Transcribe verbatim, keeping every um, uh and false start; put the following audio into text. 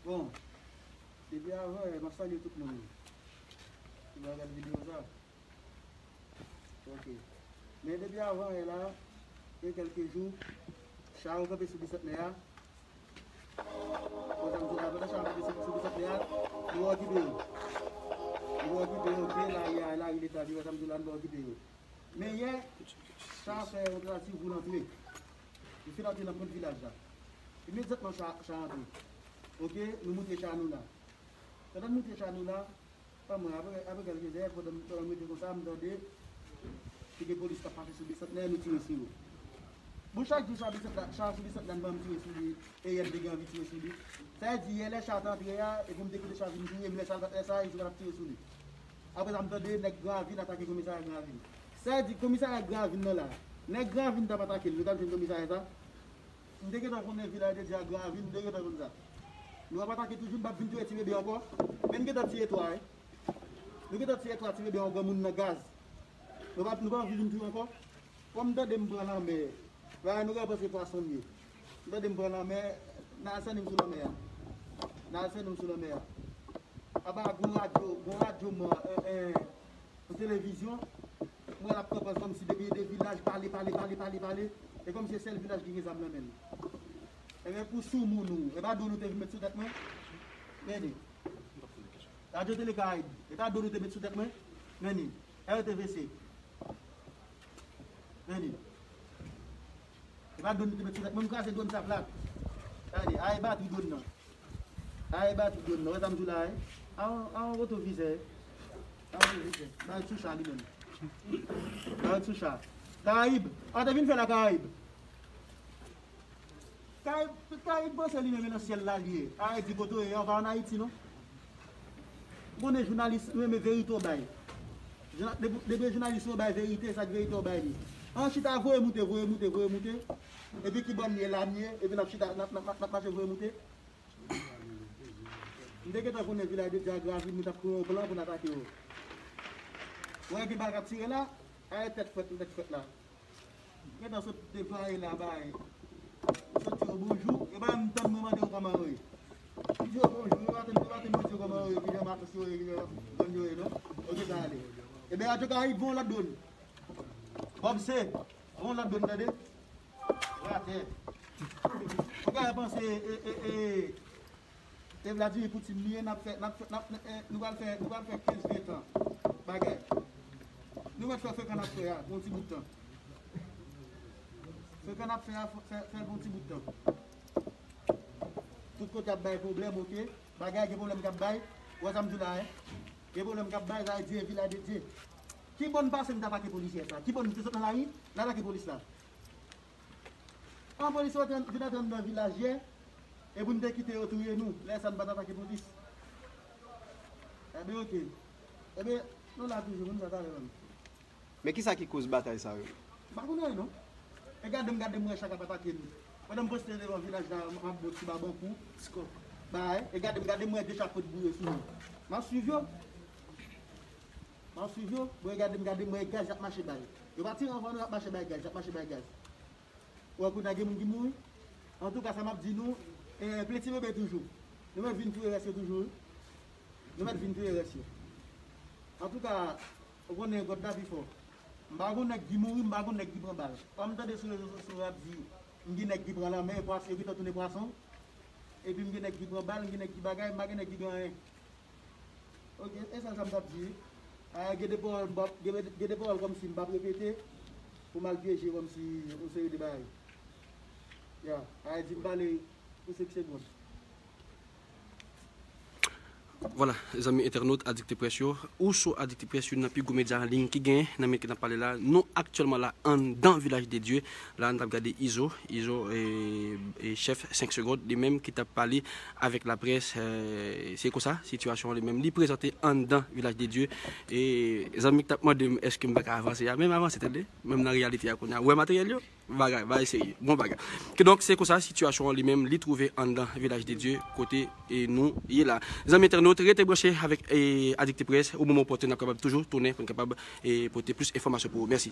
Bon, depi avan yè, m ap salye tout moun ki va gade videyo sa. Ok. Men depi avan yè la, gen kèlke jou, cha yo kanpe sou Bisantnè a. Konsa m di la, pandan cha yo kanpe sou, sou Bisantnè a, nou okipe yo. Nou okipe yo, ok, lari a, lari Leta, konsa m di la, nou okipe yo. Men yè, cha fè yon tantativ pou l antre. Li fin antre nan pwent vilaj la. Imedyatman, cha, cha antre. Ok, nou moute cha nou la. Pandan n moute cha nou la, pa mwen, apre, apre kèlke zè, pandan, pandan m rete konsa, m tande te gen polis k ap pase sou Bisantnè, nou tire sou yo. Bon, chak jou cha Bisantnè, cha sou Bisantnè, m tire sou li, e yè m te gen anvi tire sou li. Sa vle di, yè lè cha t antre a, epi m te kite cha vin touye m, lè sa, lè sa, yo t ap tire sou li. Apre sa, m tande nèg Gran Ravin atake komisarya Gran Ravin. Sa vle di, komisarya Gran Ravin nan la, nèg Gran Ravin t ap atake l, yo t ap jwenn komisarya sa. M te gentan konnen Vilaj de Dye a Gran Ravin, m te gentan konn sa. Nou ap atake toujou, n p ap vin touye ti bebe ankò. Men n gentan tiye twa, wi. Nou gentan tiye twa ti bebe yon granmoun nan gaz. Nou pa, nou pa anvi vin touye ankò. Fò m tande m pran lanmè. Bagay nou ka panse pwason m ye. M tande m pran lanmè, n al sènen m sou lanmè a. N al sènen m sou lanmè a. Aba gon radyo, gon radyo mò, eh, eh, yon televizyon. Mwen l ap pran pòz kòmsi depi de vilaj pale, pale, pale, pale, pale. E kòmsi se sèl vilaj ki gen zam nan men l. Ebyen pou soumoun ou, e pa dlo nou te vin met sou tèt mwen? Men li. Radyo Tele Karayib, e pa dlo nou te met sou tèt mwen? Men li. R T V C. Men li. E pa dlo nou te met sou tèt mwen, m kraze dlo sa plat. Gade, a e batri dlo nan. A e batri dlo nan, wè sa m di w la, wi. A yon, a yon retovizè. A yon retovizè. Bagay sou cha li menm. Bagay sou cha. Karayib, a te vin fè la Karayib. Karayib, Karayib panse li menm e nan syèl la li ye. A e di kote w ye, w pa ann Ayiti non. Konnen jounalis renmen verite w bay. Jouna-, depi, depi jounalis yo bay verite, sa k verite w bay li. An chita voye moute, voye moute, voye moute. Epi ki bò n ye la n ye, epi n ap chita, n ap, n ap, n ap, n ap mache voye moute. M te gentan konnen Vilaj de Dye a Gran Ravin, nou t ap pran yon plan pou n atake yo. Wè gen bal k ap tire la, a e tèt frèt, tèt frèt la. Gentan sot deplwaye la bay. Sot di yo bonjou, e pa menm tann mwen mande yo kòman yo ye. M di yo bonjou, yo pa tann, yo pa tann mwen di yo kòman yo ye, ki jan matris yo ye, ki jan zòn yo ye non. Ok, sa ale. Ebyen, Radyo Karayib, voye yon lòt dwòn. Bob C, voye yon lòt dwòn, tande? Ratè. Ou ka panse, e, e, e, e Vladimir Poutine li ye, n ap fè, n ap fè, n ap, e, nou pral fè, nou pral fè kenz, ven tan bagay. Nou mèt fè frekan n ap fè a, pou yon ti bout tan. Frekan n ap fè a, fè, fè l pou yon ti bout tan. Tout kote ap bay pwoblèm, ok? Bagay gen pwoblèm k ap bay. Ou wè sa m di w la, en? Gen pwoblèm k ap bay, sa vle di e Vilaj de Dye. Ki bò n pase n t atake polis yè sa? Ki bò n te sot nan lari, n atake polis la? An polis yo te vin antre anndan vilaj yè, e pou n te kite yo touye nou, lè sa n pa t atake polis. Ebyen, ok. Ebyen, nou la toujou, moun sa talè menm. Men kisa ki koz batay sa yo? M pa konnen non. E gade m, gade m wè cha k ap atake nou. Pandan m poste devan vilaj la, m ap bon ti babankou. Bay, e gade m, gade m wè de cha pot boure sou nou. M ap swiv yo. M ap swiv yo. Bon, e gade m, gade m wè gaz y ap mache bay. Yo pa tire anvan nou, y ap mache bay gaz, y ap mache bay gaz. Ou wè kounye a gen moun ki mouri. Antouka, sa m ap di nou, e, plen ti bebe toujou. Nou mèt vin touye rès yo toujou, wi. Nou mèt vin touye rès yo. Antouka, ou konnen God la pi fò. M pa gon nèg ki mouri, m pa gon nèg ki pran bal. Kòm m tande sou rezo sosyo yo ap di, m gen nèg ki pran lanmè, e pwas-, yo gentan tounen pwason. Epi m gen nèg ki pran bal, m gen nèg ki bagay, m pa gen nèg ki gen anyen. Ok, e sèl sa m t ap di wi. A, gen de pawòl m p ap, gen, gen de pawòl kòmsi m p ap repete pou m al pyeje kòmsi yon seri de bagay. Ya, a, di m pale pou senk segonn. Vwala, zanmi entènot Adikte Près yo, ou sou Adikte Près, youn nan pi gwo medya an liy ki genyen nan minit ke n ap pale la. Nou aktyèlman la anndan Vilaj de Dye. La, n t ap gade Izo, Izo, e, e chèf senk segonn, li menm ki t ap pale avèk laprès, e, se konsa, sitiyasyon an li menm, li prezante anndan Vilaj de Dye. E zanmi k t ap mande m èske m pa ka avanse a, men m avanse, tande, menm nan reyalite a kounye a. Ou wè materyèl yo? Bagay, bagay serye, bon bagay. Kidonk, se konsa, sitiyasyon an li menm, li twouve anndan Vilaj de Dye, kote, e, nou ye la. Zanmi entènot, rete branche avèk, e, Adikte Près, o moman opòtèn, n ap kapab toujou tounen pou n kapab, e, pote plis enfòmasyon pou ou. Mèsi.